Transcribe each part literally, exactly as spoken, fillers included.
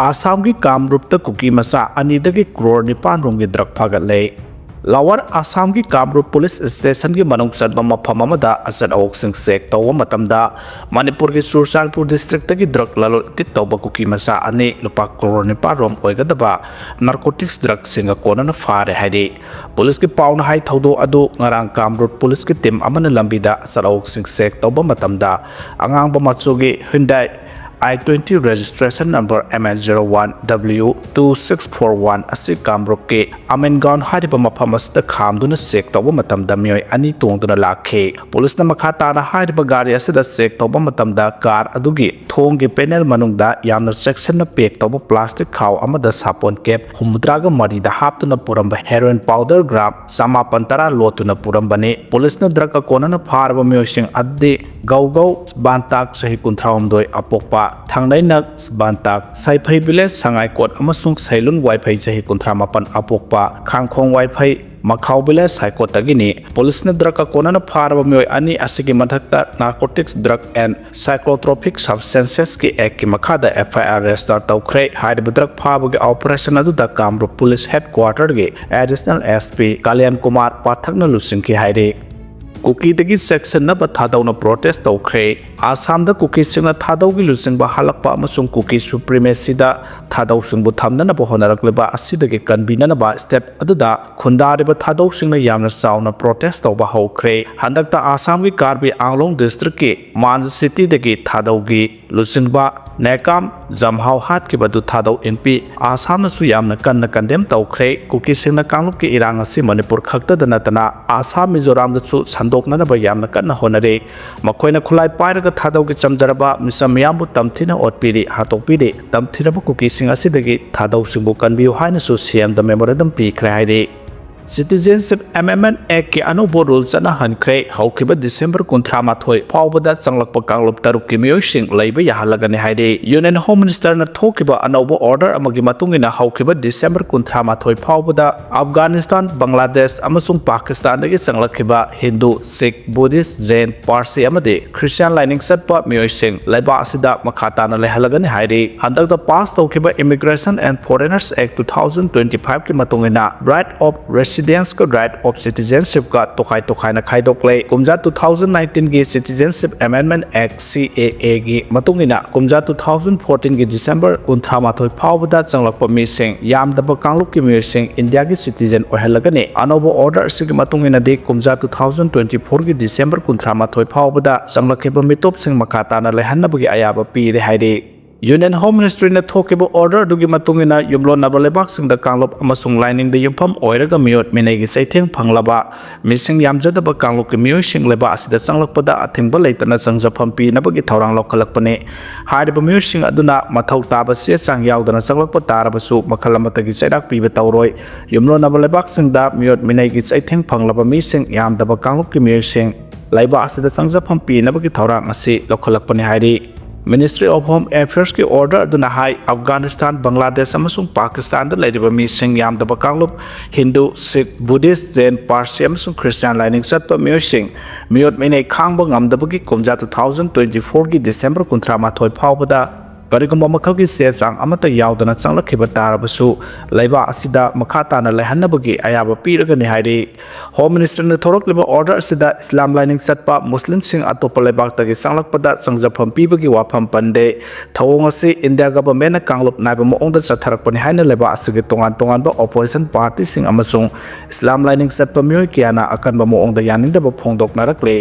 ꯑꯁꯥꯝꯒꯤ ꯀꯥꯝꯔꯨꯞꯇ ꯀꯨꯀꯤ ꯃꯆꯥ ꯑꯅꯤꯗꯒꯤ ꯀ꯭ꯔꯣꯔ ꯅꯤꯄꯥꯟ ꯔꯣꯝꯒꯤ ꯗ꯭ꯔꯒ ꯐꯥꯒꯠꯂꯦ꯫ ꯂꯋꯥꯔ ꯑꯁꯥꯝꯒꯤ ꯀꯥꯝꯔꯨꯞ ꯄꯨꯂꯤꯁ ꯁ꯭ꯇꯦꯁꯟꯒꯤ ꯃꯅꯨꯡ ꯆꯟꯕ ꯃꯐꯝ ꯑꯃꯗ ꯑꯆꯠ ꯑꯋꯣꯛꯁꯤꯡ ꯆꯦꯛ ꯇꯧꯕ ꯃꯇꯝꯗ ꯃꯅꯤꯄꯨꯔꯒꯤ ꯆꯨꯔꯆꯥꯟꯄꯨꯔ ꯗꯤꯁꯇ꯭ꯔꯤꯛꯇꯒꯤ ꯗ꯭ꯔꯒ ꯂꯂꯣꯟ ꯏꯇꯤꯛ ꯇꯧꯕ ꯀꯨꯀꯤ ꯃꯆꯥ ꯑꯅꯤ ꯂꯨꯄꯥ ꯀ꯭ꯔꯣꯔ ꯅꯤꯄꯥꯟ ꯔꯣꯝ ꯑꯣꯏꯒꯗꯕ ꯅꯥꯔꯀꯣꯇꯤꯛꯁ ꯗ꯭ꯔꯒꯁꯤꯡꯒ ꯀꯣꯟꯅꯅ ꯐꯥꯔꯦ ꯍꯥꯏꯔꯤ꯫ ꯄꯨꯂꯤꯁꯀꯤ ꯄꯥꯎꯅ ꯍꯥꯏ ꯊꯧꯗꯣꯛ ꯑꯗꯨ ꯉꯔꯥꯡ ꯀꯥꯝꯔꯨꯞ ꯄꯨꯂꯤꯁꯀꯤ ꯇꯤꯝ ꯑꯃꯅ ꯂꯝꯕꯤꯗ ꯑꯆꯠ ꯑꯋꯣꯛꯁꯤꯡ ꯆꯦꯛ ꯇꯧꯕ ꯃꯇꯝꯗ ꯑꯉꯥꯡꯕ ꯃꯆꯨꯒꯤ Hyundai i twenty registration number M N zero one W two six four one ꯑꯁꯤ ꯀꯥꯝꯔꯨꯞꯀꯤ ꯑꯃꯦꯟꯒꯥꯎꯟ ꯍꯥꯏꯔꯤꯕ ꯃꯐꯝ ꯑꯁꯤꯗ ꯈꯥꯝꯗꯨꯅ ꯆꯦꯛ ꯇꯧꯕ ꯃꯇꯝꯗ ꯃꯤꯑꯣꯏ ꯑꯅꯤ ꯇꯣꯡꯗꯨꯅ ꯂꯥꯛꯈꯤ꯫ ꯄꯨꯂꯤꯁꯅ ꯃꯈꯥ ꯇꯥꯅ ꯍꯥꯏꯔꯤꯕ ꯒꯥꯔꯤ ꯑꯁꯤꯗ ꯆꯦꯛ ꯇꯧꯕ ꯃꯇꯝꯗ ꯀꯥꯔ ꯑꯗꯨꯒꯤ ꯊꯣꯡꯒꯤ ꯄꯦꯅꯦꯜ ꯃꯅꯨꯡꯗ ꯌꯥꯝꯅ ꯆꯦꯛꯁꯤꯟꯅ ꯄꯦꯛ ꯇꯧꯕ ꯄ꯭ꯂꯥꯁꯇꯤꯛ ꯈꯥꯎ ꯑꯃꯗ ꯁꯥꯄꯣꯟ ꯀꯦꯞ ꯍꯨꯝꯐꯨꯇꯔꯥꯒ ꯃꯔꯤꯗ ꯍꯥꯞꯇꯨꯅ ꯄꯨꯔꯝꯕ ꯍꯦꯔꯣꯏꯟ ꯄꯥꯎꯗꯔ ꯒ꯭ꯔꯥꯝ ꯆꯃꯥꯄꯟ ꯇꯔꯥ ꯂꯣꯠꯇꯨꯅ ꯄꯨꯔꯝꯕꯅꯤ꯫ ꯄꯨꯂꯤꯁꯅ ꯗ꯭ꯔꯒ ꯀꯣꯟꯅꯅ ꯐꯥꯔꯕ ꯃꯤꯑꯣꯏꯁꯤꯡ ꯑꯗꯨꯗꯤ ꯒꯧꯒꯧ ꯕꯥꯟꯇꯥꯛ ꯆꯍꯤ ꯀꯨꯟꯊ꯭ꯔꯥꯍꯨꯝꯗꯣꯏ ꯑꯄꯣꯛꯄ, ꯊꯥꯡꯂꯩꯅꯛ ꯕꯥꯟꯇꯥꯛ ꯁꯥꯏꯐꯩ ꯚꯤꯂꯦꯖ ꯁꯉꯥꯏꯀꯣꯠ ꯑꯃꯁꯨꯡ ꯁꯩꯂꯨꯟ ꯋꯥꯏꯐꯩ ꯆꯍꯤ ꯀꯨꯟꯊ꯭ꯔꯥ ꯃꯥꯄꯟ ꯑꯄꯣꯛꯄ, ꯈꯥꯡꯈꯣꯡ ꯋꯥꯏꯐꯩ ꯃꯈꯥꯎ ꯚꯤꯂꯦꯖ ꯁꯥꯏꯀꯣꯠꯇꯒꯤꯅꯤ꯫ ꯄꯨꯂꯤꯁꯅ ꯗ꯭ꯔꯒ ꯀꯣꯟꯅꯅ ꯐꯥꯔꯕ ꯃꯤꯑꯣꯏ ꯑꯅꯤ ꯑꯁꯤꯒꯤ ꯃꯊꯛꯇ Narcotics Drug and Psychotropic Substances ꯀꯤ Act ꯀꯤ ꯃꯈꯥꯗ F I R register ꯇꯧꯈ꯭ꯔꯦ꯫ ꯍꯥꯏꯔꯤꯕ ꯗ꯭ꯔꯒ ꯐꯥꯕꯒꯤ ꯑꯣꯄꯔꯦꯁꯟ ꯑꯗꯨꯗ ꯀꯥꯝꯔꯨꯞ ꯄꯨꯂꯤꯁ ꯍꯦꯗ ꯀ꯭ꯋꯥꯔꯇꯔꯒꯤ Additional S P Kalyan Kumar ꯄꯥꯊꯛꯅ ꯂꯨꯆꯤꯡꯈꯤ ꯍꯥꯏꯔꯤ꯫ ꯀꯨꯀꯤꯗꯒꯤ ꯆꯦꯛꯁꯤꯟꯅꯕ ꯊꯥꯗꯧꯅ ꯄ꯭ꯔꯣꯇꯦꯁ ꯇꯧꯈ꯭ꯔꯦ꯫ ꯑꯁꯥꯝꯗ ꯀꯨꯀꯤꯁꯤꯡꯅ ꯊꯥꯗꯧꯒꯤ ꯂꯨꯆꯤꯡꯕ ꯍꯜꯂꯛꯄ ꯑꯃꯁꯨꯡ ꯀꯨꯀꯤ ꯁꯨꯄ꯭ꯔꯤꯃꯦꯁꯤꯗ ꯊꯥꯗꯧꯁꯤꯡꯕꯨ ꯊꯝꯅꯅꯕ ꯍꯣꯠꯅꯔꯛꯂꯤꯕ ꯑꯁꯤꯗꯒꯤ ꯀꯟꯕꯤꯅꯅꯕ ꯁ꯭ꯇꯦꯠ ꯑꯗꯨꯗ ꯈꯨꯟꯗꯥꯔꯤꯕ ꯊꯥꯗꯧꯁꯤꯡꯅ ꯌꯥꯝꯅ ꯆꯥꯎꯅ ꯄ꯭ꯔꯣꯇꯦꯁ ꯇꯧꯕ ꯍꯧꯈ꯭ꯔꯦ꯫ ꯍꯟꯗꯛꯇ ꯑꯁꯥꯝꯒꯤ ꯀꯥꯔꯕꯤ ꯑꯪꯂꯣꯡ ꯗꯤꯁꯇ꯭ꯔꯤꯛꯀꯤ ꯃꯥꯟ ꯁꯤꯇꯤꯗꯒꯤ ꯊꯥꯗꯧꯒꯤ ꯂꯨꯆꯤꯡꯕ ꯅꯦꯀꯥꯝ ꯖꯝꯍꯥꯎ ꯍꯥꯠꯈꯤꯕ ꯑꯗꯨ ꯊꯥꯗꯧ ꯏꯟꯄꯤ ꯑꯁꯥꯝꯅꯁꯨ ꯌꯥꯝꯅ ꯀꯟꯅ ꯀꯟꯗꯦꯝ ꯇꯧꯈ꯭ꯔꯦ꯫ ꯀꯨꯀꯤꯁꯤꯡꯅ ꯀꯥꯡꯂꯨꯞꯀꯤ ꯏꯔꯥꯡ ꯑꯁꯤ ꯃꯅꯤꯄꯨꯔ ꯈꯛꯇꯗ ꯅꯠꯇꯅ ꯑꯁꯥꯝ, ꯃꯤꯖꯣꯔꯥꯝꯗꯁꯨ ꯁꯟꯗꯣꯛꯅꯅꯕ ꯌꯥꯝꯅ ꯀꯟꯅ ꯍꯣꯠꯅꯔꯤ꯫ ꯃꯈꯣꯏꯅ ꯈꯨꯠꯂꯥꯏ ꯄꯥꯏꯔꯒ ꯊꯥꯗꯧꯒꯤ ꯆꯝꯖꯔꯕ ꯃꯤꯆꯝ ꯃꯤꯌꯥꯝꯕꯨ ꯇꯝꯊꯤꯅ ꯑꯣꯠꯄꯤꯔꯤ, ꯍꯥꯠꯇꯣꯛꯄꯤꯔꯤ꯫ ꯇꯝꯊꯤꯔꯕ ꯀꯨꯀꯤꯁꯤꯡ ꯑꯁꯤꯗꯒꯤ ꯊꯥꯗꯧꯁꯤꯡꯕꯨ ꯀꯟꯕꯤꯌꯨ ꯍꯥꯏꯅꯁꯨ C M ꯗ memorandum ꯄꯤꯈ꯭ꯔꯦ ꯍꯥꯏꯔꯤ꯫ Citizenship Amendment Act ꯀꯤ ꯑꯅꯧꯕ rule ꯆꯠꯅꯍꯟꯈ꯭ꯔꯦ꯫ ꯍꯧꯈꯤꯕ December ꯀꯨꯟꯊ꯭ꯔꯥ ꯃꯥꯊꯣꯏ ꯐꯥꯎꯕꯗ ꯆꯪꯂꯛꯄ ꯀꯥꯡꯂꯨꯞ ꯇꯔꯨꯛꯀꯤ ꯃꯤꯑꯣꯏꯁꯤꯡ ꯂꯩꯕ ꯌꯥꯍꯜꯂꯒꯅꯤ ꯍꯥꯏꯔꯤ꯫ Union Home Minister ꯅ ꯊꯣꯛꯈꯤꯕ ꯑꯅꯧꯕ order ꯑꯃꯒꯤ ꯃꯇꯨꯡ ꯏꯟꯅ ꯍꯧꯈꯤꯕ December ꯀꯨꯟꯊ꯭ꯔꯥ ꯃꯥꯊꯣꯏ ꯐꯥꯎꯕꯗ Afghanistan, Bangladesh ꯑꯃꯁꯨꯡ Pakistan ꯗꯒꯤ ꯆꯪꯂꯛꯈꯤꯕ Hindu, Sikh, Buddhist, Jain, Parsi ꯑꯃꯗꯤ Christian ꯂꯥꯏꯅꯤꯡ ꯆꯠꯄ ꯃꯤꯑꯣꯏꯁꯤꯡ ꯂꯩꯕꯥꯛ ꯑꯁꯤꯗ ꯃꯈꯥ ꯇꯥꯅ ꯂꯩꯍꯜꯂꯒꯅꯤ ꯍꯥꯏꯔꯤ꯫ ꯍꯟꯗꯛꯇ pass ꯇꯧꯈꯤꯕ Immigration and Foreigners Act two thousand twenty five ꯀꯤ ꯃꯇꯨꯡ ꯏꯟꯅ right of residence ꯀ right of citizenship ꯀ ꯇꯣꯈꯥꯏ ꯇꯣꯈꯥꯏꯅ ꯈꯥꯏꯗꯣꯛꯂꯦ꯫ ꯀꯨꯝꯖꯥ two thousand nineteen ꯒꯤ Citizenship Amendment Act, C A A ꯒꯤ ꯃꯇꯨꯡ ꯏꯟꯅ ꯀꯨꯝꯖꯥ two thousand fourteen ꯒꯤ December ꯀꯨꯟꯊ꯭ꯔꯥ ꯃꯥꯊꯣꯏ ꯐꯥꯎꯕꯗ ꯆꯪꯂꯛꯄ ꯃꯤꯁꯤꯡ, ꯌꯥꯝꯗꯕ ꯀꯥꯡꯂꯨꯞꯀꯤ ꯃꯤꯑꯣꯏꯁꯤꯡ India ꯒꯤ citizen ꯑꯣꯏꯍꯜꯂꯒꯅꯤ꯫ ꯑꯅꯧꯕ order ꯑꯁꯤꯒꯤ ꯃꯇꯨꯡ ꯏꯟꯅꯗꯤ ꯀꯨꯝꯖꯥ two thousand twenty four ꯒꯤ December ꯀꯨꯟꯊ꯭ꯔꯥ ꯃꯥꯊꯣꯏ ꯐꯥꯎꯕꯗ ꯆꯪꯂꯛꯈꯤꯕ ꯃꯤꯇꯣꯞꯁꯤꯡ ꯃꯈꯥ ꯇꯥꯅ ꯂꯩꯍꯟꯅꯕꯒꯤ ꯑꯌꯥꯕ ꯄꯤꯔꯦ ꯍꯥꯏꯔꯤ꯫ Union Home Ministry ꯅ ꯊꯣꯛꯈꯤꯕ order ꯑꯗꯨꯒꯤ ꯃꯇꯨꯡ ꯏꯟꯅ ꯌꯨꯝꯂꯣꯟꯅꯕ ꯂꯩꯕꯥꯛꯁꯤꯡꯗ ꯀꯥꯡꯂꯨꯞ ꯑꯃꯁꯨꯡ ꯂꯥꯏꯅꯤꯡꯗ ꯌꯨꯝꯐꯝ ꯑꯣꯏꯔꯒ ꯃꯤꯑꯣꯠ ꯃꯤꯅꯩꯒꯤ ꯆꯩꯊꯦꯡ ꯐꯪꯂꯕ ꯃꯤꯁꯤꯡ ꯌꯥꯝꯖꯗꯕ ꯀꯥꯡꯂꯨꯞꯀꯤ ꯃꯤꯑꯣꯏꯁꯤꯡ ꯂꯩꯕꯥꯛ ꯑꯁꯤꯗ ꯆꯪꯂꯛꯄꯗ ꯑꯊꯤꯡꯕ ꯂꯩꯇꯅ ꯆꯪꯖꯐꯝ ꯄꯤꯅꯕꯒꯤ ꯊꯧꯔꯥꯡ ꯂꯧꯈꯠꯂꯛꯄꯅꯤ꯫ ꯍꯥꯏꯔꯤꯕ ꯃꯤꯑꯣꯏꯁꯤꯡ ꯑꯗꯨꯅ ꯃꯊꯧ ꯇꯥꯕ ꯆꯦ ꯆꯥꯡ ꯌꯥꯎꯗꯅ ꯆꯪꯂꯛꯄ ꯇꯥꯔꯕꯁꯨ ꯃꯈꯜ ꯑꯃꯠꯇꯒꯤ ꯆꯩꯔꯥꯛ ꯄꯤꯕ ꯇꯧꯔꯣꯏ꯫ ꯌꯨꯝꯂꯣꯟꯅꯕ ꯂꯩꯕꯥꯛꯁꯤꯡꯗ ꯃꯤꯑꯣꯠ ꯃꯤꯅꯩꯒꯤ ꯆꯩꯊꯦꯡ ꯐꯪꯂꯕ ꯃꯤꯁꯤꯡ, ꯌꯥꯝꯗꯕ ꯀꯥꯡꯂꯨꯞꯀꯤ ꯃꯤꯑꯣꯏꯁꯤꯡ ꯂꯩꯕꯥꯛ ꯑꯁꯤꯗ ꯆꯪꯖꯐꯝ ꯄꯤꯅꯕꯒꯤ ꯊꯧꯔꯥꯡ ꯑꯁꯤ ꯂꯧꯈꯠꯂꯛꯄꯅꯤ ꯍꯥꯏꯔꯤ꯫ Ministry of Home Affairs ꯀꯤ order ꯑꯗꯨꯅ ꯍꯥꯏ, Afghanistan, Bangladesh ꯑꯃꯁꯨꯡ Pakistan ꯗ ꯂꯩꯔꯤꯕ ꯃꯤꯁꯤꯡ, ꯌꯥꯝꯗꯕ ꯀꯥꯡꯂꯨꯞ, Hindu, Sikh, Buddhist, Jain, Parsi ꯑꯃꯁꯨꯡ Christian ꯂꯥꯏꯅꯤꯡ ꯆꯠꯄ ꯃꯤꯑꯣꯏꯁꯤꯡ ꯃꯤꯑꯣꯠ ꯃꯤꯅꯩ ꯈꯥꯡꯕ ꯉꯝꯗꯕꯒꯤ ꯀꯨꯝꯖꯥ two thousand twenty four ꯒꯤ December ꯀꯨꯟꯊ꯭ꯔꯥ ꯃꯥꯊꯣꯏ ꯐꯥꯎꯕꯗ ꯀꯔꯤꯒꯨꯝꯕ ꯃꯈꯜꯒꯤ ꯆꯦ ꯆꯥꯡ ꯑꯃꯠꯇ ꯌꯥꯎꯗꯅ ꯆꯪꯂꯛꯈꯤꯕ ꯇꯥꯔꯕꯁꯨ ꯂꯩꯕꯥꯛ ꯑꯁꯤꯗ ꯃꯈꯥ ꯇꯥꯅ ꯂꯩꯍꯟꯅꯕꯒꯤ ꯑꯌꯥꯕ ꯄꯤꯔꯒꯅꯤ ꯍꯥꯏꯔꯤ꯫ Home Minister ꯅ ꯊꯣꯔꯛꯂꯤꯕ order ꯑꯁꯤꯗ ꯏꯁꯂꯥꯝ ꯂꯥꯏꯅꯤꯡ ꯆꯠꯄ ꯃꯨꯁꯂꯤꯝꯁꯤꯡ ꯑꯇꯣꯞꯄ ꯂꯩꯕꯥꯛꯇꯒꯤ ꯆꯪꯂꯛꯄꯗ ꯆꯪꯖꯐꯝ ꯄꯤꯕꯒꯤ ꯋꯥꯐꯝ ꯄꯟꯗꯦ꯫ ꯊꯧꯑꯣꯡ ꯑꯁꯤ India government ꯅ ꯀꯥꯡꯂꯨꯞ ꯅꯥꯏꯕ ꯃꯑꯣꯡꯗ ꯆꯠꯊꯔꯛꯄꯅꯤ ꯍꯥꯏꯅ ꯂꯩꯕꯥꯛ ꯑꯁꯤꯒꯤ ꯇꯣꯉꯥꯟ ꯇꯣꯉꯥꯟꯕ opposition party ꯁꯤꯡ ꯑꯃꯁꯨꯡ ꯏꯁꯂꯥꯝ ꯂꯥꯏꯅꯤꯡ ꯆꯠꯄ ꯃꯤꯑꯣꯏ ꯀꯌꯥꯅ ꯑꯀꯟꯕ ꯃꯑꯣꯡꯗ ꯌꯥꯅꯤꯡꯗꯕ ꯐꯣꯡꯗꯣꯛꯅꯔꯛꯂꯤ꯫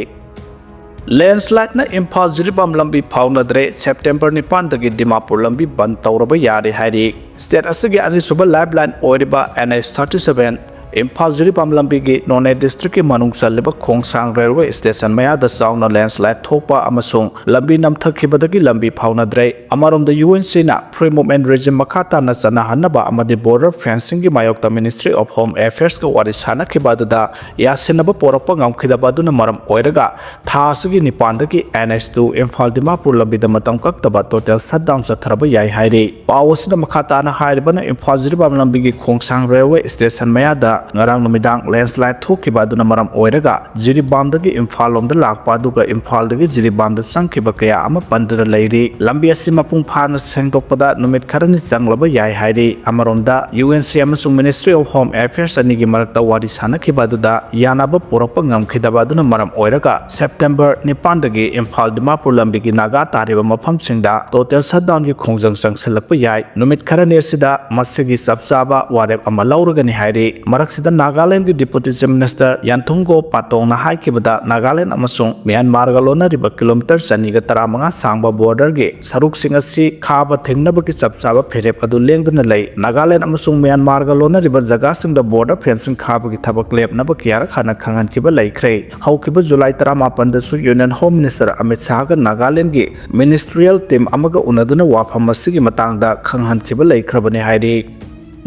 Landslide ꯅ ꯏꯝꯐꯥꯜ ꯖꯤꯔꯤꯕꯥꯝ ꯂꯝꯕꯤ ꯐꯥꯎꯅꯗ꯭ꯔꯦ꯫ September ꯅꯤꯄꯥꯟꯗꯒꯤ ꯗꯤꯃꯥꯄꯨꯔ ꯂꯝꯕꯤ ꯕꯟ ꯇꯧꯔꯕ ꯌꯥꯔꯦ ꯍꯥꯏꯔꯤ꯫ State ꯑꯁꯤꯒꯤ ꯑꯅꯤꯁꯨꯕ lifeline ꯑꯣꯏꯔꯤꯕ N H thirty seven Imphal Jiribam ꯂꯝꯕꯤꯒꯤ ꯅꯣꯅꯦ ꯗꯤꯁꯇ꯭ꯔꯤꯛꯀꯤ ꯃꯅꯨꯡ ꯆꯜꯂꯤꯕ ꯈꯣꯡꯁꯥꯡ ꯔꯦꯜꯋꯦ ꯁ꯭ꯇꯦꯁꯟ ꯃꯌꯥꯗ ꯆꯥꯎꯅ ꯂꯦꯟꯁꯂꯥꯏꯗ ꯊꯣꯛꯄ ꯑꯃꯁꯨꯡ ꯂꯝꯕꯤ ꯅꯝꯊꯈꯤꯕꯗꯒꯤ ꯂꯝꯕꯤ ꯐꯥꯎꯅꯗ꯭ꯔꯦ꯫ ꯑꯃꯔꯣꯝꯗ, ꯌꯨ ꯑꯦꯟ ꯁꯤꯅ ꯐ꯭ꯔꯤ ꯃꯨꯚꯃꯦꯟꯠ ꯔꯤꯖꯤꯝ ꯃꯈꯥ ꯇꯥꯅ ꯆꯠꯅꯍꯟꯅꯕ ꯑꯃꯗꯤ ꯕꯣꯔꯗꯔ ꯐꯦꯟꯁꯤꯡꯒꯤ ꯃꯥꯌꯣꯛꯇ ꯃꯤꯅꯤꯁꯇ꯭ꯔꯤ ꯑꯣꯐ ꯍꯣꯝ ꯑꯦꯐꯤꯌꯔꯁꯀ ꯋꯥꯔꯤ ꯁꯥꯅꯈꯤꯕ ꯑꯗꯨꯗ ꯌꯥꯁꯤꯟꯅꯕ ꯄꯣꯔꯛꯄ ꯉꯝꯈꯤꯗꯕ ꯑꯗꯨꯅ ꯃꯔꯝ ꯑꯣꯏꯔꯒ ꯊꯥ ꯑꯁꯤꯒꯤ ꯅꯤꯄꯥꯟꯗꯒꯤ N H two Imphal Dimapur ꯂꯝꯕꯤꯗ ꯃꯇꯝ ꯀꯛꯇꯕ ꯇꯣꯇꯦꯜ ꯁꯠꯗꯥꯎꯟ ꯆꯠꯊꯔꯕ ꯌꯥꯏ ꯍꯥꯏꯔꯤ꯫ ꯄꯥꯎ ꯑꯁꯤꯅ ꯃꯈꯥ ꯇꯥꯅ ꯍꯥꯏꯔꯤꯕꯅ, ꯏꯝꯐꯥꯜ ꯖꯤꯔꯤꯕꯥꯝ ꯂꯝꯕꯤꯒꯤ ꯈꯣꯡꯁꯥꯡ ꯔꯦꯜꯋꯦ ꯁ꯭ꯇꯦꯁꯟ ꯃꯌꯥꯗ ꯉꯔꯥꯡ ꯅꯨꯃꯤꯗꯥꯡ ꯂꯦꯟꯁꯂꯥꯏꯗ ꯊꯣꯛꯈꯤꯕ ꯑꯗꯨꯅ ꯃꯔꯝ ꯑꯣꯏꯔꯒ ꯖꯤꯔꯤꯕꯥꯝꯗꯒꯤ ꯏꯝꯐꯥꯜ ꯂꯣꯝꯗ ꯂꯥꯛꯄ ꯑꯗꯨꯒ ꯏꯝꯐꯥꯜꯗꯒꯤ ꯖꯤꯔꯤꯕꯥꯝꯗ ꯆꯪꯈꯤꯕ ꯀꯌꯥ ꯑꯃ ꯄꯟꯗꯨꯅ ꯂꯩꯔꯤ꯫ ꯂꯝꯕꯤ ꯑꯁꯤ ꯃꯄꯨꯡ ꯐꯥꯅ ꯁꯦꯡꯗꯣꯛꯄꯗ ꯅꯨꯃꯤꯠ ꯈꯔꯅꯤ ꯆꯪꯂꯕ ꯌꯥꯏ ꯍꯥꯏꯔꯤ꯫ ꯑꯃꯔꯣꯝꯗ, ꯌꯨ ꯑꯦꯟ ꯁꯤ ꯑꯃꯁꯨꯡ ꯃꯤꯅꯤꯁꯇ꯭ꯔꯤ ꯑꯣꯐ ꯍꯣꯝ ꯑꯦꯐꯤꯌꯔꯁ ꯑꯅꯤꯒꯤ ꯃꯔꯛꯇ ꯋꯥꯔꯤ ꯁꯥꯅꯈꯤꯕ ꯑꯗꯨꯗ ꯌꯥꯅꯕ ꯄꯨꯔꯛꯄ ꯉꯝꯈꯤꯗꯕ ꯑꯗꯨꯅ ꯃꯔꯝ ꯑꯣꯏꯔꯒ ꯁꯦꯞꯇꯦꯝꯕꯔ ꯅꯤꯄꯥꯟꯗꯒꯤ ꯏꯝꯐꯥꯜ ꯗꯤꯃꯥꯄꯨꯔ ꯂꯝꯕꯤꯒꯤ ꯅꯥꯒꯥ ꯇꯥꯔꯤꯕ ꯃꯐꯝꯁꯤꯡꯗ ꯇꯣꯇꯦꯜ ꯁꯠꯗꯥꯎꯟꯒꯤ ꯈꯣꯡꯖꯪ ꯆꯪꯁꯤꯜꯂꯛꯄ ꯌꯥꯏ꯫ ꯅꯨꯃꯤꯠ ꯈꯔꯅꯤ ꯑꯁꯤꯗ ꯃꯁꯤꯒꯤ ꯆꯞ ꯆꯥꯕ ꯋꯥꯔꯦꯞ ꯑꯃ ꯂꯧꯔꯒꯅꯤ ꯍꯥꯏꯔꯤ꯫ ꯃꯔꯛꯁꯤꯗ ꯅꯥꯒꯥꯂꯦꯟꯒꯤ ꯗꯤꯄꯨꯇꯤ ꯆꯤꯐ ꯃꯤꯅꯤꯁꯇꯔ ꯌꯥꯟꯊꯨꯡꯒꯣ ꯄꯥꯇꯣꯡꯅ ꯍꯥꯏꯈꯤꯕꯗ, ꯅꯥꯒꯥꯂꯦꯟ ꯑꯃꯁꯨꯡ ꯃ꯭ꯌꯥꯟꯃꯥꯔꯒ ꯂꯣꯟꯅꯔꯤꯕ ꯀꯤꯂꯣꯃꯤꯇꯔ ꯆꯅꯤꯒ ꯇꯔꯥꯃꯉꯥ ꯁꯥꯡꯕ ꯕꯣꯔꯗꯔꯒꯤ ꯁꯔꯨꯛꯁꯤꯡ ꯑꯁꯤ ꯈꯥꯕ ꯊꯤꯡꯅꯕꯒꯤ ꯆꯞ ꯆꯥꯕ ꯐꯤꯔꯦꯞ ꯑꯗꯨ ꯂꯦꯡꯗꯨꯅ ꯂꯩ꯫ ꯅꯥꯒꯥꯂꯦꯟ ꯑꯃꯁꯨꯡ ꯃ꯭ꯌꯥꯟꯃꯥꯔꯒ ꯂꯣꯟꯅꯔꯤꯕ ꯖꯒꯥꯁꯤꯡꯗ ꯕꯣꯔꯗꯔ ꯐꯦꯟꯁꯤꯡ ꯈꯥꯕꯒꯤ ꯊꯕꯛ ꯂꯦꯞꯅꯕ ꯀꯌꯥꯔꯛ ꯍꯥꯟꯅ ꯈꯪꯍꯟꯈꯤꯕ ꯂꯩꯈ꯭ꯔꯦ꯫ ꯍꯧꯈꯤꯕ ꯖꯨꯂꯥꯏ ꯇꯔꯥꯃꯥꯄꯟꯗꯁꯨ ꯌꯨꯅꯤꯌꯟ ꯍꯣꯝ ꯃꯤꯅꯤꯁꯇꯔ ꯑꯃꯤꯠ ꯁꯥꯍꯒ ꯅꯥꯒꯥꯂꯦꯟꯒꯤ ꯃꯤꯅꯤꯁꯇ꯭ꯔꯤꯌꯦꯜ ꯇꯤꯝ ꯑꯃꯒ ꯎꯅꯗꯨꯅ ꯋꯥꯐꯝ ꯑꯁꯤꯒꯤ ꯃꯇꯥꯡꯗ ꯈꯪꯍꯟꯈꯤꯕ ꯂꯩꯈ꯭ꯔꯕꯅꯤ ꯍꯥꯏꯔꯤ꯫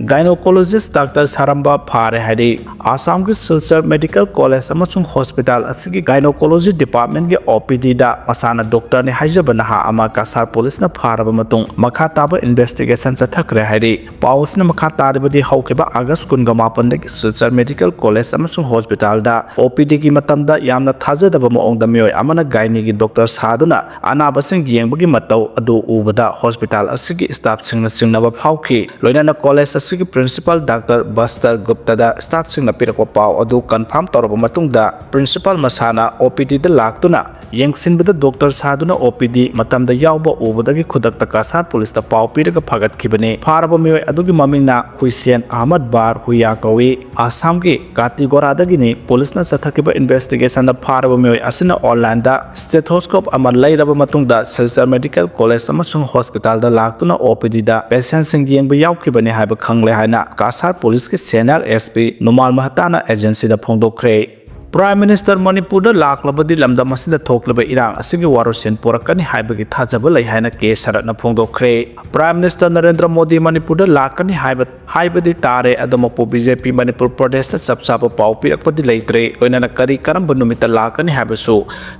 ꯒꯥꯏꯅꯣꯀꯣꯂꯣꯖꯤꯁ ꯗꯥꯛꯇꯔ ꯁꯥꯔꯝꯕ ꯐꯥꯔꯦ ꯍꯥꯏꯔꯤ꯫ ꯑꯁꯥꯝꯒꯤ ꯁꯤꯜꯆꯔ ꯃꯦꯗꯤꯀꯦꯜ ꯀꯣꯂꯦꯖ ꯑꯃꯁꯨꯡ ꯍꯣꯁꯄꯤꯇꯥꯜ ꯑꯁꯤꯒꯤ ꯒꯥꯏꯅꯣꯀꯣꯂꯣꯖꯤ ꯗꯤꯄꯥꯔꯠꯃꯦꯟꯒꯤ ꯑꯣ ꯄꯤ ꯗꯤꯗ ꯃꯁꯥꯅ ꯗꯣꯛꯇꯔꯅꯤ ꯍꯥꯏꯖꯕ ꯅꯍꯥ ꯑꯃ ꯀꯁꯥꯔ ꯄꯨꯂꯤꯁꯅ ꯐꯥꯔꯕ ꯃꯇꯨꯡ ꯃꯈꯥ ꯇꯥꯕ ꯏꯟꯚꯦꯁꯇꯤꯒꯦꯁꯟ ꯆꯠꯊꯈ꯭ꯔꯦ ꯍꯥꯏꯔꯤ꯫ ꯄꯥꯎ ꯑꯁꯤꯅ ꯃꯈꯥ ꯇꯥꯔꯤꯕꯗꯤ, ꯍꯧꯈꯤꯕ ꯑꯥꯒꯁ ꯀꯨꯟꯒ ꯃꯥꯄꯟꯗꯒꯤ ꯁꯤꯜꯆꯔ ꯃꯦꯗꯤꯀꯦꯜ ꯀꯣꯂꯦꯖ ꯑꯃꯁꯨꯡ ꯍꯣꯁꯄꯤꯇꯥꯜꯗ ꯑꯣ ꯄꯤ ꯗꯤꯒꯤ ꯃꯇꯝꯗ ꯌꯥꯝꯅ ꯊꯥꯖꯗꯕ ꯃꯑꯣꯡꯗ ꯃꯤꯑꯣꯏ ꯑꯃꯅ ꯒꯥꯏꯅꯤꯒꯤ ꯗꯣꯛꯇꯔ ꯁꯥꯗꯨꯅ ꯑꯅꯥꯕꯁꯤꯡ ꯌꯦꯡꯕꯒꯤ ꯃꯇꯧ ꯑꯗꯨ ꯎꯕꯗ ꯍꯣꯁꯄꯤꯇꯥꯜ ꯑꯁꯤꯒꯤ ꯁ꯭ꯇꯥꯐꯁꯤꯡꯅ ꯆꯤꯡꯅꯕ ꯐꯥꯎꯈꯤ꯫ ꯂꯣꯏꯅꯅ ꯀꯣꯂꯦꯖ ꯑꯁꯤꯒꯤ ꯄ꯭ꯔꯤꯟꯁꯤꯄꯥꯜ ꯗꯥꯛꯇꯔ ꯕꯁꯇꯔ ꯒꯨꯞꯇꯗ ꯁ꯭ꯇꯥꯐꯁꯤꯡꯅ ꯄꯤꯔꯛꯄ ꯄꯥꯎ ꯑꯗꯨ ꯀꯟꯐꯥꯔꯝ ꯇꯧꯔꯕ ꯃꯇꯨꯡꯗ, ꯄ꯭ꯔꯤꯟꯁꯤꯄꯥꯜ ꯃꯁꯥꯅ ꯑꯣ ꯄꯤ ꯗꯤꯗ ꯂꯥꯛꯇꯨꯅ ꯌꯦꯡꯁꯤꯟꯕꯗ ꯗꯣꯛꯇꯔ ꯁꯥꯗꯨꯅ ꯑꯣ ꯄꯤ ꯗꯤ ꯃꯇꯝꯗ ꯌꯥꯎꯕ ꯎꯕꯗꯒꯤ ꯈꯨꯗꯛꯇ ꯀꯁꯥꯔ ꯄꯨꯂꯤꯁꯇ ꯄꯥꯎ ꯄꯤꯔꯒ ꯐꯥꯒꯠꯈꯤꯕꯅꯤ꯫ ꯐꯥꯔꯕ ꯃꯤꯑꯣꯏ ꯑꯗꯨꯒꯤ ꯃꯃꯤꯡꯅ ꯍꯨꯏꯁꯦꯟ ꯑꯍꯃꯗ ꯕꯥꯔ ꯍꯨꯌꯥ ꯀꯧꯏ꯫ ꯑꯁꯥꯝꯒꯤ ꯀꯥꯇꯤꯒꯣꯔꯥꯗꯒꯤꯅꯤ꯫ ꯄꯨꯂꯤꯁꯅ ꯆꯠꯊꯈꯤꯕ ꯏꯟꯚꯦꯁꯇꯤꯒꯦꯁꯟꯗ ꯐꯥꯔꯕ ꯃꯤꯑꯣꯏ ꯑꯁꯤꯅ ꯑꯣꯟꯂꯥꯏꯟꯗ ꯁ꯭ꯇꯦꯊꯣꯁꯀꯣꯞ ꯑꯃ ꯂꯩꯔꯕ ꯃꯇꯨꯡꯗ ꯁꯤꯜꯆꯔ ꯃꯦꯗꯤꯀꯦꯜ ꯀꯣꯂꯦꯖ ꯑꯃꯁꯨꯡ ꯍꯣꯁꯄꯤꯇꯥꯜꯗ ꯂꯥꯛꯇꯨꯅ ꯑꯣ ꯄꯤ ꯗꯤꯗ ꯄꯦꯁꯦꯟꯁꯤꯡ ꯌꯦꯡꯕ ꯌꯥꯎꯈꯤꯕꯅꯤ ꯍꯥꯏꯕ ꯈꯪ ꯐꯪꯂꯦ ꯍꯥꯏꯅ ꯀꯥꯁꯥꯔ ꯄꯨꯂꯤꯁꯀꯤ ꯁꯦꯅꯤꯌꯔ ꯑꯦꯁ ꯄꯤ ꯅꯨꯃꯥꯜ ꯃꯍꯇꯥꯅ ꯑꯦꯖꯦꯟꯁꯤꯗ ꯐꯣꯡꯗꯣꯛꯈ꯭ꯔꯦ꯫ ꯄ꯭ꯔꯥꯏꯝ ꯃꯤꯅꯤꯁꯇꯔ ꯃꯅꯤꯄꯨꯔꯗ ꯂꯥꯛꯂꯕꯗꯤ ꯂꯝꯗꯝ ꯑꯁꯤꯗ ꯊꯣꯛꯂꯤꯕ ꯏꯔꯥꯡ ꯑꯁꯤꯒꯤ ꯋꯥꯔꯣꯏꯁꯤꯟ ꯄꯨꯔꯛꯀꯅꯤ ꯍꯥꯏꯕꯒꯤ ꯊꯥꯖꯕ ꯂꯩ ꯍꯥꯏꯅ ꯀꯦ ꯁꯔꯠꯅ ꯐꯣꯡꯗꯣꯛꯈ꯭ꯔꯦ꯫ ꯄ꯭ꯔꯥꯏꯝ ꯃꯤꯅꯤꯁꯇꯔ ꯅꯔꯦꯟꯗ꯭ꯔ ꯃꯣꯗꯤ ꯃꯅꯤꯄꯨꯔꯗ ꯂꯥꯛꯀꯅꯤ ꯍꯥꯏꯕ ꯍꯥꯏꯕꯗꯤ ꯇꯥꯔꯦ, ꯑꯗꯨꯃꯛꯄꯨ ꯕꯤ ꯖꯦ ꯄꯤ ꯃꯅꯤꯄꯨꯔ ꯄ꯭ꯔꯗꯦꯁꯇ ꯆꯞ ꯆꯥꯕ ꯄꯥꯎ ꯄꯤꯔꯛꯄꯗꯤ ꯂꯩꯇ꯭ꯔꯦ꯫ ꯂꯣꯏꯅꯅ ꯀꯔꯤ ꯀꯔꯝꯕ ꯅꯨꯃꯤꯠꯇ ꯂꯥꯛꯀꯅꯤ ꯍꯥꯏꯕꯁꯨ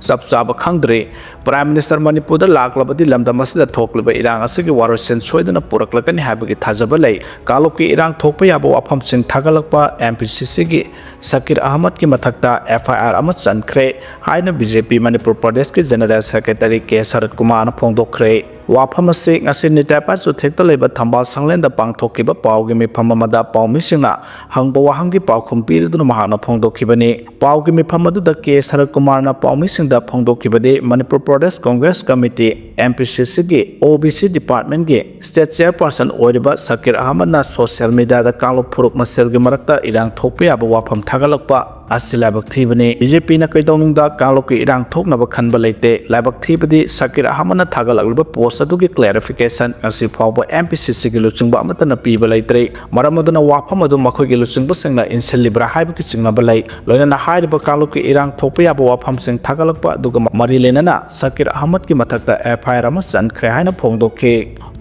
ꯆꯞ ꯆꯥꯕ ꯈꯪꯗ꯭ꯔꯤ꯫ ꯄ꯭ꯔꯥꯏꯝ ꯃꯤꯅꯤꯁꯇꯔ ꯃꯅꯤꯄꯨꯔꯗ ꯂꯥꯛꯂꯕꯗꯤ ꯂꯝꯗꯝ ꯑꯁꯤꯗ ꯊꯣꯛꯂꯤꯕ ꯏꯔꯥꯡ ꯑꯁꯤꯒꯤ ꯋꯥꯔꯣꯏꯁꯤꯟ ꯁꯣꯏꯗꯅ ꯄꯨꯔꯛꯂꯒꯅꯤ ꯍꯥꯏꯕꯒꯤ ꯊꯥꯖꯕ ꯂꯩ꯫ ꯀꯥꯡꯂꯨꯞꯀꯤ ꯏꯔꯥꯡ ꯊꯣꯛꯄ ꯌꯥꯕ ꯋꯥꯐꯝꯁꯤꯡ ꯊꯥꯒꯠꯂꯛꯄ ꯑꯦꯝ ꯄꯤ ꯁꯤ ꯁꯤꯒꯤ ꯁꯀꯤꯔ ꯑꯍꯃꯗꯀꯤ ꯃꯊꯛꯇ ꯑꯦꯐ ꯑꯥꯏ ꯑꯥꯔ ꯑꯃ ꯆꯟꯈ꯭ꯔꯦ ꯍꯥꯏꯅ ꯕꯤ ꯖꯦ ꯄꯤ ꯃꯅꯤꯄꯨꯔ ꯄ꯭ꯔꯗꯦꯁꯀꯤ ꯖꯦꯅꯔꯦꯜ ꯁꯦꯀ꯭ꯔꯦꯇꯔꯤ ꯀꯦ ꯁꯔꯠ ꯀꯨꯃꯥꯔꯅ ꯐꯣꯡꯗꯣꯛꯈ꯭ꯔꯦ꯫ ꯋꯥꯐꯝ ꯑꯁꯤ ꯉꯁꯤ ꯅꯤꯇꯥꯏꯄꯥ ꯆꯨꯊꯦꯛꯇ ꯂꯩꯕ ꯊꯝꯕꯥꯜ ꯁꯪꯂꯦꯟꯗ ꯄꯥꯡꯊꯣꯛꯈꯤꯕ ꯄꯥꯎꯒꯤ ꯃꯤꯐꯝ ꯑꯃꯗ ꯄꯥꯎꯃꯤꯁꯤꯡꯅ ꯍꯪꯕ ꯋꯥꯍꯪꯒꯤ ꯄꯥꯎꯈꯨꯝ ꯄꯤꯗꯨꯅ ꯃꯍꯥꯛꯅ ꯐꯣꯡꯗꯣꯛꯈꯤꯕꯅꯤ꯫ ꯄꯥꯎꯒꯤ ꯃꯤꯐꯝ ꯑꯗꯨꯗ ꯀꯦ ꯁꯔꯠ ꯀꯨꯃꯥꯔꯅ ꯄꯥꯎꯃꯤꯁꯤꯡꯗ ꯐꯣꯡꯗꯣꯛꯈꯤꯕꯗꯤ Manipur Pradesh Congress committee, M P C ꯁꯤꯒꯤ ꯑꯣ ꯕꯤ ꯁꯤ ꯗꯤꯄꯥꯔꯠꯃꯦꯟꯒꯤ ꯁ꯭ꯇꯦꯠ ꯆꯤꯌꯔꯄꯔꯁꯟ ꯑꯣꯏꯔꯤꯕ ꯁꯀꯤꯔ ꯑꯍꯃꯗꯅ ꯁꯣꯁꯤꯌꯦꯜ ꯃꯤꯗꯤꯌꯥꯗ ꯀꯥꯡꯂꯨꯞ ꯐꯨꯔꯨꯞ ꯃꯁꯦꯜꯒꯤ ꯃꯔꯛꯇ ꯏꯔꯥꯡ ꯊꯣꯛꯄ ꯌꯥꯕ ꯋꯥꯐꯝ ꯊꯥꯒꯠꯂꯛꯄ ꯑꯁꯤ ꯂꯥꯏꯕꯛ ꯊꯤꯕꯅꯤ꯫ ꯕꯤ ꯖꯦ ꯄꯤꯅ ꯀꯩꯗꯧꯅꯨꯡꯗ ꯀꯥꯡꯂꯨꯞꯀꯤ ꯏꯔꯥꯡ ꯊꯣꯛꯅꯕ ꯈꯟꯕ ꯂꯩꯇꯦ꯫ ꯂꯥꯏꯕꯛ ꯊꯤꯕꯗꯤ ꯁꯀꯤꯔ ꯑꯍꯃꯗꯅ ꯊꯥꯒꯠꯂꯛꯂꯤꯕ ꯄꯣꯁ ꯑꯗꯨꯒꯤ ꯀ꯭ꯂꯦꯔꯤꯐꯤꯀꯦꯁꯟ ꯉꯁꯤ ꯐꯥꯎꯕ ꯑꯦꯝ ꯄꯤ ꯁꯤ ꯁꯤꯒꯤ ꯂꯨꯆꯤꯡꯕ ꯑꯃꯠꯇꯅ ꯄꯤꯕ ꯂꯩꯇ꯭ꯔꯤ꯫ ꯃꯔꯝ ꯑꯗꯨꯅ ꯋꯥꯐꯝ ꯑꯗꯨ ꯃꯈꯣꯏꯒꯤ ꯂꯨꯆꯤꯡꯕꯁꯤꯡꯅ ꯏꯟꯁꯤꯜꯂꯤꯕ꯭ꯔꯥ ꯍꯥꯏꯕꯒꯤ ꯆꯤꯡꯅꯕ ꯂꯩ꯫ ꯂꯣꯏꯅꯅ ꯍꯥꯏꯔꯤꯕ ꯀꯥꯡꯂꯨꯞꯀꯤ ꯏꯔꯥꯡ ꯊꯣꯛꯄ ꯌꯥꯕ ꯋꯥꯐꯝꯁꯤꯡ ꯊꯥꯒꯠꯂꯛꯄ ꯑꯗꯨꯒ ꯃꯔꯤ ꯂꯩꯅꯅ ꯁꯀꯤꯔ ꯑꯍꯃꯗꯀꯤ ꯃꯊꯛꯇ ꯑꯦꯐ ꯑꯥꯏ ꯑꯥꯔ ꯑꯃ ꯆꯟꯈ꯭ꯔꯦ ꯍꯥꯏꯅ ꯐꯣꯡꯗꯣꯛꯈꯤ꯫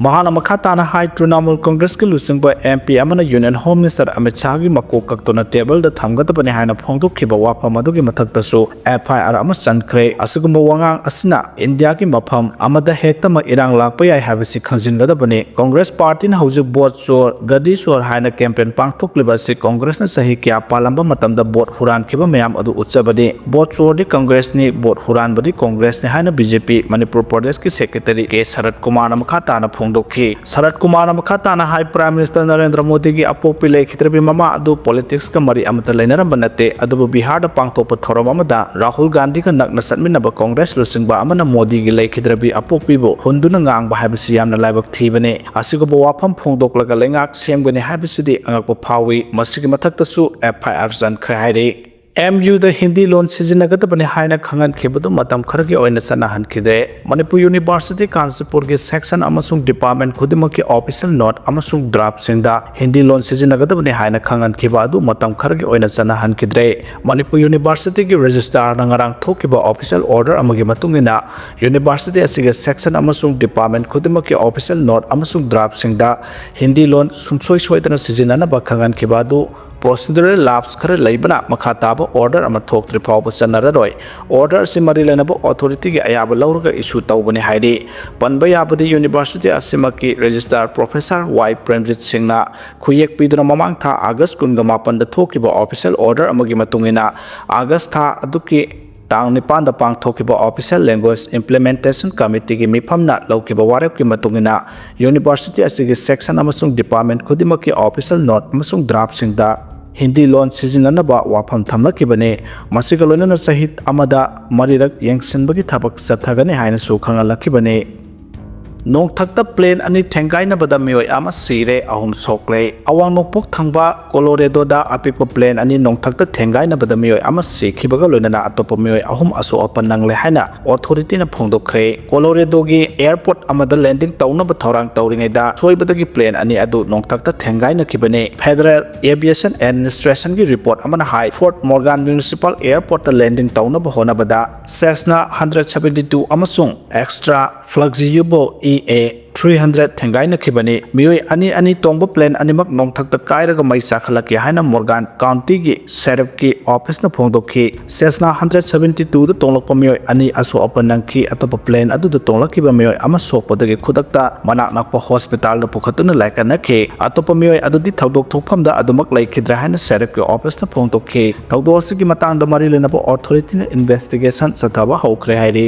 ꯃꯍꯥꯛꯅ ꯃꯈꯥ ꯇꯥꯅ ꯍꯥꯏ, ꯇ꯭ꯔꯤꯅꯥꯃꯨꯜ ꯀꯪꯒ꯭ꯔꯦꯁꯀꯤ ꯂꯨꯆꯤꯡꯕ ꯑꯦꯝ ꯄꯤ ꯑꯃꯅ ꯌꯨꯅꯤꯌꯟ ꯍꯣꯝ ꯃꯤꯅꯤꯁꯇꯔ ꯑꯃꯤꯠ ꯁꯥꯍꯒꯤ ꯃꯀꯣꯛ ꯀꯛꯇꯨꯅ ꯇꯦꯕꯜꯗ ꯊꯝꯒꯗꯕꯅꯤ ꯍꯥꯏꯅ ꯐꯣꯡꯗꯣꯛꯈꯤꯕ ꯋꯥꯐꯝ ꯑꯗꯨꯒꯤ ꯃꯊꯛꯇꯁꯨ ꯑꯦꯐ ꯑꯥꯏ ꯑꯥꯔ ꯑꯃ ꯆꯟꯈ꯭ꯔꯦ꯫ ꯑꯁꯤꯒꯨꯝꯕ ꯋꯥꯉꯥꯡ ꯑꯁꯤꯅ ꯏꯟꯗꯤꯌꯥꯒꯤ ꯃꯐꯝ ꯑꯃꯗ ꯍꯦꯛꯇꯃꯛ ꯏꯔꯥꯡ ꯂꯥꯛꯄ ꯌꯥꯏ ꯍꯥꯏꯕꯁꯤ ꯈꯪꯖꯤꯟꯒꯗꯕꯅꯤ꯫ ꯀꯪꯒ꯭ꯔꯦꯁ ꯄꯥꯔꯇꯤꯅ ꯍꯧꯖꯤꯛ ꯚꯣꯠ ꯆꯣꯔ, ꯒꯗꯤ ꯆꯣꯔ ꯍꯥꯏꯅ ꯀꯦꯝꯄꯦꯟ ꯄꯥꯡꯊꯣꯛꯂꯤꯕ ꯑꯁꯤ ꯀꯪꯒ꯭ꯔꯦꯁꯅ ꯆꯍꯤ ꯀꯌꯥ ꯄꯥꯜꯂꯝꯕ ꯃꯇꯝꯗ ꯚꯣꯠ ꯍꯨꯔꯥꯟꯈꯤꯕ ꯃꯌꯥꯝ ꯑꯗꯨ ꯎꯠꯆꯕꯅꯤ꯫ ꯚꯣꯠ ꯆꯣꯔꯗꯤ ꯀꯪꯒ꯭ꯔꯦꯁꯅꯤ, ꯚꯣꯠ ꯍꯨꯔꯥꯟꯕꯗꯤ ꯀꯪꯒ꯭ꯔꯦꯁꯅꯤ ꯍꯥꯏꯅ ꯕꯤ ꯖꯦ ꯄꯤ ꯃꯅꯤꯄꯨꯔ ꯄ꯭ꯔꯗꯦꯁꯀꯤ ꯁꯦꯀ꯭ꯔꯦꯇꯔꯤ ꯀꯦ ꯁꯔꯠ ꯀꯨꯃꯥꯔꯅ ꯃꯈꯥ ꯇꯥꯅ ꯐꯣꯡꯗꯣꯛꯈꯤ꯫ ꯁꯔꯠ ꯀꯨꯃꯥꯔꯅ ꯃꯈꯥ ꯇꯥꯅ ꯍꯥꯏ, ꯄ꯭ꯔꯥꯏꯝ ꯃꯤꯅꯤꯁꯇꯔ ꯅꯔꯦꯟꯗ꯭ꯔ ꯃꯣꯗꯤꯒꯤ ꯑꯄꯣꯛꯄꯤ ꯂꯩꯈꯤꯗ꯭ꯔꯕꯤ ꯃꯃꯥ ꯑꯗꯨ ꯄꯣꯂꯤꯇꯤꯛꯁꯀ ꯃꯔꯤ ꯑꯃꯠꯇ ꯂꯩꯅꯔꯝꯕ ꯅꯠꯇꯦ, ꯑꯗꯨꯕꯨ ꯕꯤꯍꯥꯔꯗ ꯄꯥꯡꯊꯣꯛꯄ ꯊꯧꯔꯝ ꯑꯃꯗ ꯔꯥꯍꯨꯜ ꯒꯥꯟꯙꯤꯒ ꯅꯛꯅ ꯆꯠꯃꯤꯟꯅꯕ ꯀꯪꯒ꯭ꯔꯦꯁ ꯂꯨꯆꯤꯡꯕ ꯑꯃꯅ ꯃꯣꯗꯤꯒꯤ ꯂꯩꯈꯤꯗ꯭ꯔꯕꯤ ꯑꯄꯣꯛꯄꯤꯕꯨ ꯍꯨꯟꯗꯨꯅ ꯉꯥꯡꯕ ꯍꯥꯏꯕꯁꯤ ꯌꯥꯝꯅ ꯂꯥꯏꯕꯛ ꯊꯤꯕꯅꯤ꯫ ꯑꯁꯤꯒꯨꯝꯕ ꯋꯥꯐꯝ ꯐꯣꯡꯗꯣꯛꯂꯒ ꯂꯩꯉꯥꯛ ꯁꯦꯝꯒꯅꯤ ꯍꯥꯏꯕꯁꯤꯗꯤ ꯑꯉꯛꯄ ꯐꯥꯎꯏ꯫ ꯃꯁꯤꯒꯤ ꯃꯊꯛꯇꯁꯨ ꯑꯦꯐ ꯑꯥꯏ ꯑꯥꯔ ꯆꯟꯈ꯭ꯔꯦ ꯍꯥꯏꯔꯤ꯫ ꯑꯦꯝ ꯌꯨꯗ ꯍꯤꯟꯗꯤ ꯂꯣꯟ ꯁꯤꯖꯤꯟꯅꯒꯗꯕꯅꯤ ꯍꯥꯏꯅ ꯈꯪꯍꯟꯈꯤꯕꯗꯨ ꯃꯇꯝ ꯈꯔꯒꯤ ꯑꯣꯏꯅ ꯆꯠꯅꯍꯟꯈꯤꯗꯦ꯫ ꯃꯅꯤꯄꯨꯔ ꯌꯨꯅꯤꯚꯔꯁꯤꯇꯤ ꯀꯥꯟꯆꯤꯄꯨꯔꯒꯤ ꯁꯦꯛꯁꯟ ꯑꯃꯁꯨꯡ ꯗꯤꯄꯥꯔꯠꯃꯦꯟ ꯈꯨꯗꯤꯡꯃꯛꯀꯤ ꯑꯣꯐꯤꯁꯤꯌꯦꯜ ꯅꯣꯠ ꯑꯃꯁꯨꯡ ꯗ꯭ꯔꯥꯐꯁꯤꯡꯗ ꯍꯤꯟꯗꯤ ꯂꯣꯟ ꯁꯤꯖꯤꯟꯅꯒꯗꯕꯅꯤ ꯍꯥꯏꯅ ꯈꯪꯍꯟꯈꯤꯕ ꯑꯗꯨ ꯃꯇꯝ ꯈꯔꯒꯤ ꯑꯣꯏꯅ ꯆꯠꯅꯍꯟꯈꯤꯗ꯭ꯔꯦ꯫ ꯃꯅꯤꯄꯨꯔ ꯌꯨꯅꯤꯚꯔꯁꯤꯇꯤꯒꯤ ꯔꯦꯖꯤꯁꯇ꯭ꯔꯥꯔꯅ ꯉꯔꯥꯡ ꯊꯣꯛꯈꯤꯕ ꯑꯣꯐꯤꯁꯤꯌꯦꯜ ꯑꯣꯔꯗꯔ ꯑꯃꯒꯤ ꯃꯇꯨꯡ ꯏꯟꯅ, ꯌꯨꯅꯤꯚꯔꯁꯤꯇꯤ ꯑꯁꯤꯒꯤ ꯁꯦꯛꯁꯟ ꯑꯃꯁꯨꯡ ꯗꯤꯄꯥꯔꯠꯃꯦꯟ ꯈꯨꯗꯤꯡꯃꯛꯀꯤ ꯑꯣꯐꯤꯁꯤꯌꯦꯜ ꯅꯣꯠ ꯑꯃꯁꯨꯡ ꯗ꯭ꯔꯥꯐꯁꯤꯡꯗ ꯍꯤꯟꯗꯤ ꯂꯣꯟ ꯁꯨꯡꯁꯣꯏ ꯁꯣꯏꯗꯅ ꯁꯤꯖꯤꯟꯅꯅꯕ ꯈꯪꯍꯟꯈꯤꯕ ꯑꯗꯨ ꯄ꯭ꯔꯣꯁꯤꯗꯔꯦꯜ ꯂꯥꯞꯁ ꯈꯔ ꯂꯩꯕꯅ ꯃꯈꯥ ꯇꯥꯕ ꯑꯣꯔꯗꯔ ꯑꯃ ꯊꯣꯛꯇ꯭ꯔꯤ ꯐꯥꯎꯕ ꯆꯠꯅꯔꯔꯣꯏ꯫ ꯑꯣꯔꯗꯔ ꯑꯁꯤ ꯃꯔꯤ ꯂꯩꯅꯕ ꯑꯣꯊꯣꯔꯤꯇꯤꯒꯤ ꯑꯌꯥꯕ ꯂꯧꯔꯒ ꯏꯁꯨ ꯇꯧꯕꯅꯤ ꯍꯥꯏꯔꯤ꯫ ꯄꯟꯕ ꯌꯥꯕꯗꯤ, ꯌꯨꯅꯤꯚꯔꯁꯤꯇꯤ ꯑꯁꯤꯃꯛꯀꯤ ꯔꯦꯖꯤꯁꯇ꯭ꯔꯥꯔ ꯄ꯭ꯔꯣꯐꯦꯁꯔ ꯋꯥꯏ ꯄ꯭ꯔꯦꯝꯖꯤꯠ ꯁꯤꯡꯅ ꯈꯨꯌꯦꯛ ꯄꯤꯗꯨꯅ ꯃꯃꯥꯡ ꯊꯥ ꯑꯥꯒꯁ ꯀꯨꯟꯒ ꯃꯥꯄꯟꯗ ꯊꯣꯛꯈꯤꯕ ꯑꯣꯐꯤꯁꯤꯌꯦꯜ ꯑꯣꯔꯗꯔ ꯑꯃꯒꯤ ꯃꯇꯨꯡ ꯏꯟꯅ, ꯑꯥꯒꯁ ꯊꯥ ꯑꯗꯨꯒꯤ ꯇꯥꯡ ꯅꯤꯄꯥꯟꯗ ꯄꯥꯡꯊꯣꯛꯈꯤꯕ ꯑꯣꯐꯤꯁꯤꯌꯦꯜ ꯂꯦꯡꯒ꯭ꯋꯦꯖ ꯏꯝꯄ꯭ꯂꯤꯃꯦꯟꯇꯦꯁꯟ ꯀꯃꯤꯇꯤꯒꯤ ꯃꯤꯐꯝꯅ ꯂꯧꯈꯤꯕ ꯋꯥꯔꯦꯞꯀꯤ ꯃꯇꯨꯡ ꯏꯟꯅ, ꯌꯨꯅꯤꯚꯔꯁꯤꯇꯤ ꯑꯁꯤꯒꯤ ꯁꯦꯛꯁꯟ ꯑꯃꯁꯨꯡ ꯗꯤꯄꯥꯔꯠꯃꯦꯟ ꯈꯨꯗꯤꯡꯃꯛꯀꯤ ꯑꯣꯐꯤꯁꯤꯌꯦꯜ ꯅꯣꯠ ꯑꯃꯁꯨꯡ ꯗ꯭ꯔꯥꯐꯁꯤꯡꯗ ꯍꯤꯟꯗꯤ ꯂꯣꯟ ꯁꯤꯖꯤꯟꯅꯅꯕ ꯋꯥꯐꯝ ꯊꯝꯂꯛꯈꯤꯕꯅꯤ꯫ ꯃꯁꯤꯒ ꯂꯣꯏꯅꯅ ꯆꯍꯤ ꯑꯃꯗ ꯃꯔꯤꯔꯛ ꯌꯦꯡꯁꯤꯟꯕꯒꯤ ꯊꯕꯛ ꯆꯠꯊꯒꯅꯤ ꯍꯥꯏꯅꯁꯨ ꯈꯪꯍꯜꯂꯛꯈꯤꯕꯅꯤ꯫ ꯅꯣꯡꯊꯛꯇ ꯄ꯭ꯂꯦꯟ ꯑꯅꯤ ꯊꯦꯡꯒꯥꯏꯅꯕꯗ ꯃꯤꯑꯣꯏ ꯑꯃ ꯁꯤꯔꯦ, ꯑꯍꯨꯝ ꯁꯣꯛꯂꯦ꯫ ꯑꯋꯥꯡ ꯅꯣꯡꯄꯣꯛ ꯊꯪꯕ ꯀꯣꯂꯣꯔꯦꯗꯣꯗ ꯑꯄꯤꯛꯄ ꯄ꯭ꯂꯦꯟ ꯑꯅꯤ ꯅꯣꯡꯊꯛꯇ ꯊꯦꯡꯒꯥꯏꯅꯕꯗ ꯃꯤꯑꯣꯏ ꯑꯃ ꯁꯤꯈꯤꯕꯒ ꯂꯣꯏꯅꯅ ꯑꯇꯣꯞꯄ ꯃꯤꯑꯣꯏ ꯑꯍꯨꯝ ꯑꯁꯣꯛ ꯑꯄꯟ ꯅꯪꯂꯦ ꯍꯥꯏꯅ ꯑꯣꯊꯣꯔꯤꯇꯤꯅ ꯐꯣꯡꯗꯣꯛꯈ꯭ꯔꯦ꯫ ꯀꯣꯂꯣꯔꯦꯗꯣꯒꯤ ꯑꯦꯌꯔꯄꯣꯔꯠ ꯑꯃꯗ ꯂꯦꯟꯗꯤꯡ ꯇꯧꯅꯕ ꯊꯧꯔꯥꯡ ꯇꯧꯔꯤꯉꯩꯗ ꯁꯣꯏꯕꯗꯒꯤ ꯄ꯭ꯂꯦꯟ ꯑꯅꯤ ꯑꯗꯨ ꯅꯣꯡꯊꯛꯇ ꯊꯦꯡꯒꯥꯏꯅꯈꯤꯕꯅꯤ꯫ ꯐꯦꯗꯔꯦꯜ ꯑꯦꯚꯤꯌꯦꯁꯟ ꯑꯦꯗꯃꯤꯅꯤꯁꯇ꯭ꯔꯦꯁꯟꯒꯤ ꯔꯤꯄꯣꯔꯠ ꯑꯃꯅ ꯍꯥꯏ, ꯐꯣꯔꯠ ꯃꯣꯔꯒꯥꯟ ꯃ꯭ꯌꯨꯅꯤꯁꯤꯄꯥꯜ ꯑꯦꯌꯔꯄꯣꯔꯠꯇ ꯂꯦꯟꯗꯤꯡ ꯇꯧꯅꯕ ꯍꯣꯠꯅꯕꯗ ꯁꯦꯁꯅꯥ ꯍꯟꯗ꯭ꯔꯦꯠ ꯁꯚꯦꯟꯇꯤ ꯇꯨ ꯑꯃꯁꯨꯡ ꯑꯦꯛꯁꯇ꯭ꯔꯥ ꯐ꯭ꯂꯛꯁꯤꯌꯨꯕꯜ ꯏ ꯑꯦ ꯊ꯭ꯔꯤ ꯍꯟꯗ꯭ꯔꯦꯠ ꯊꯦꯡꯒꯥꯏꯅꯈꯤꯕꯅꯤ꯫ ꯃꯤꯑꯣꯏ ꯑꯅꯤ ꯑꯅꯤ ꯇꯣꯡꯕ ꯄ꯭ꯂꯦꯟ ꯑꯅꯤꯃꯛ ꯅꯣꯡꯊꯛꯇ ꯀꯥꯏꯔꯒ ꯃꯩ ꯆꯥꯛꯈꯠꯂꯛꯈꯤ ꯍꯥꯏꯅ ꯃꯣꯔꯒꯥꯟ ꯀꯥꯎꯟꯇꯤꯒꯤ ꯁꯦꯔꯤꯐꯀꯤ ꯑꯣꯐꯤꯁꯅ ꯐꯣꯡꯗꯣꯛꯈꯤ꯫ ꯁꯦꯁꯅꯥ ꯍꯟꯗ꯭ꯔꯦꯠ ꯁꯚꯦꯟꯇꯤ ꯇꯨꯗ ꯇꯣꯡꯂꯛꯄ ꯃꯤꯑꯣꯏ ꯑꯅꯤ ꯑꯁꯣꯛ ꯑꯄꯟ ꯅꯪꯈꯤ꯫ ꯑꯇꯣꯞꯄ ꯄ꯭ꯂꯦꯟ ꯑꯗꯨꯗ ꯇꯣꯡꯂꯛꯈꯤꯕ ꯃꯤꯑꯣꯏ ꯑꯃ ꯁꯣꯛꯄꯗꯒꯤ ꯈꯨꯗꯛꯇ ꯃꯅꯥꯛ ꯅꯛꯄ ꯍꯣꯁꯄꯤꯇꯥꯜꯗ ꯄꯨꯈꯠꯇꯨꯅ ꯂꯥꯏꯀꯠꯅꯈꯤ꯫ ꯑꯇꯣꯞꯄ ꯃꯤꯑꯣꯏ ꯑꯗꯨꯗꯤ ꯊꯧꯗꯣꯛ ꯊꯣꯛꯐꯝꯗ ꯑꯗꯨꯃꯛ ꯂꯩꯈꯤꯗ꯭ꯔꯦ ꯍꯥꯏꯅ ꯁꯦꯔꯤꯐꯀꯤ ꯑꯣꯐꯤꯁꯅ ꯐꯣꯡꯗꯣꯛꯈꯤ꯫ ꯊꯧꯗꯣꯛ ꯑꯁꯤꯒꯤ ꯃꯇꯥꯡꯗ ꯃꯔꯤ ꯂꯩꯅꯕ ꯑꯣꯊꯣꯔꯤꯇꯤꯅ ꯏꯟꯚꯦꯁꯇꯤꯒꯦꯁꯟ ꯆꯠꯊꯕ ꯍꯧꯈ꯭ꯔꯦ ꯍꯥꯏꯔꯤ꯫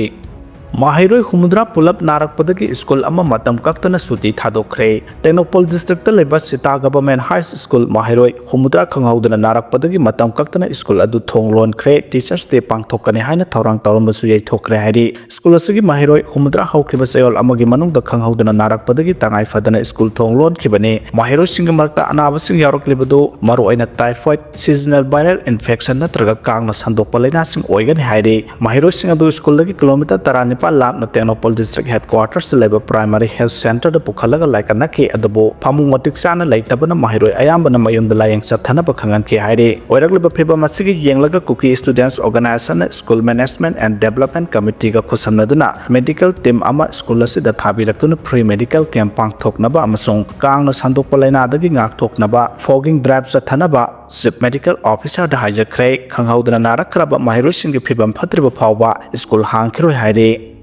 ꯃꯍꯩꯔꯣꯏ ꯍꯨꯝꯐꯨꯇꯔꯥ ꯄꯨꯂꯞ ꯅꯥꯔꯛꯄꯗꯒꯤ ꯁ꯭ꯀꯨꯜ ꯑꯃ ꯃꯇꯝ ꯀꯛꯇꯅ ꯁꯨꯇꯤ ꯊꯥꯗꯣꯛꯈ꯭ꯔꯦ꯫ ꯇꯦꯡꯅꯧꯄꯜ ꯗꯤꯁꯇ꯭ꯔꯤꯛꯇ ꯂꯩꯕ ꯁꯤꯇꯥ ꯒꯚꯔꯟꯃꯦꯟꯠ ꯍꯥꯏ ꯁ꯭ꯀꯨꯜ ꯃꯍꯩꯔꯣꯏ ꯍꯨꯝꯐꯨꯇꯔꯥ ꯈꯪꯍꯧꯗꯅ ꯅꯥꯔꯛꯄꯗꯒꯤ ꯃꯇꯝ ꯀꯛꯇꯅ ꯁ꯭ꯀꯨꯜ ꯑꯗꯨ ꯊꯣꯡ ꯂꯣꯟꯈ꯭ꯔꯦ꯫ Teachers' Day ꯄꯥꯡꯊꯣꯛꯀꯅꯤ ꯍꯥꯏꯅ ꯊꯧꯔꯥꯡ ꯇꯧꯔꯝꯕꯁꯨ ꯌꯩꯊꯣꯛꯈ꯭ꯔꯦ ꯍꯥꯏꯔꯤ꯫ ꯁ꯭ꯀꯨꯜ ꯑꯁꯤꯒꯤ ꯃꯍꯩꯔꯣꯏ ꯍꯨꯝꯐꯨꯇꯔꯥ ꯍꯧꯈꯤꯕ ꯆꯌꯣꯜ ꯑꯃꯒꯤ ꯃꯅꯨꯡꯗ ꯈꯪꯍꯧꯗꯅ ꯅꯥꯔꯛꯄꯗꯒꯤ ꯇꯉꯥꯏ ꯐꯗꯅ ꯁ꯭ꯀꯨꯜ ꯊꯣꯡ ꯂꯣꯟꯈꯤꯕꯅꯤ꯫ ꯃꯍꯩꯔꯣꯏꯁꯤꯡꯒꯤ ꯃꯔꯛꯇ ꯑꯅꯥꯕꯁꯤꯡ ꯌꯥꯎꯔꯛꯂꯤꯕꯗꯨ ꯃꯔꯨꯑꯣꯏꯅ typhoid, seasonal viral infection ꯅꯠꯇ꯭ꯔꯒ ꯀꯥꯡꯅ ꯁꯟꯗꯣꯛꯄ ꯂꯥꯏꯅꯥꯁꯤꯡ ꯑꯣꯏꯒꯅꯤ ꯍꯥꯏꯔꯤ꯫ ꯃꯍꯩꯔꯣꯏꯁꯤꯡ ꯑꯗꯨ ꯁ꯭ꯀꯨꯜꯗꯒꯤ ꯀꯤꯂꯣꯃꯤꯇꯔ ꯇꯔꯥꯅꯤꯄꯥꯜ ꯂꯥꯞꯅ ꯇꯦꯡꯅꯧꯄꯜ ꯗꯤꯁꯇ꯭ꯔꯤꯛ ꯍꯦꯗꯀ꯭ꯋꯥꯇꯔꯁꯇ ꯂꯩꯕ primary health centreꯗ ꯄꯨꯈꯠꯂꯒ ꯂꯥꯏꯀꯠꯅꯈꯤ, ꯑꯗꯨꯕꯨ ꯐꯃꯨꯡ ꯃꯇꯤꯛ ꯆꯥꯅ ꯂꯩꯇꯕꯅ ꯃꯍꯩꯔꯣꯏ ꯑꯌꯥꯝꯕꯅ ꯃꯌꯨꯝꯗ ꯂꯥꯌꯦꯡ ꯆꯠꯊꯅꯕ ꯈꯪꯍꯟꯈꯤ ꯍꯥꯏꯔꯤ꯫ ꯑꯣꯏꯔꯛꯂꯤꯕ ꯐꯤꯚꯝ ꯑꯁꯤꯒꯤ ꯌꯦꯡꯂꯒ Kuki Students Organisationꯅ School Management and Development Committeeꯒ ꯈꯨꯠꯁꯝꯅꯗꯨꯅ medical team ꯑꯃ ꯁ꯭ꯀꯨꯜ ꯑꯁꯤꯗ ꯊꯥꯕꯤꯔꯛꯇꯨꯅ free medical camp ꯄꯥꯡꯊꯣꯛꯅꯕ ꯑꯃꯁꯨꯡ ꯀꯥꯡꯅ ꯁꯟꯗꯣꯛꯄ ꯂꯥꯏꯅꯥꯗꯒꯤ ꯉꯥꯛꯊꯣꯛꯅꯕ fogging drive ꯆꯠꯊꯅꯕ Chief Medical Officerꯗ ꯍꯥꯏꯖꯈ꯭ꯔꯦ꯫ ꯈꯪꯍꯧꯗꯅ ꯅꯥꯔꯛꯈ꯭ꯔꯕ ꯃꯍꯩꯔꯣꯏꯁꯤꯡꯒꯤ ꯐꯤꯚꯝ ꯐꯠꯇ꯭ꯔꯤꯕ ꯐꯥꯎꯕ ꯁ꯭ꯀꯨꯜ ꯍꯥꯡꯈꯤꯔꯣꯏ ꯍꯥꯏꯔꯤ꯫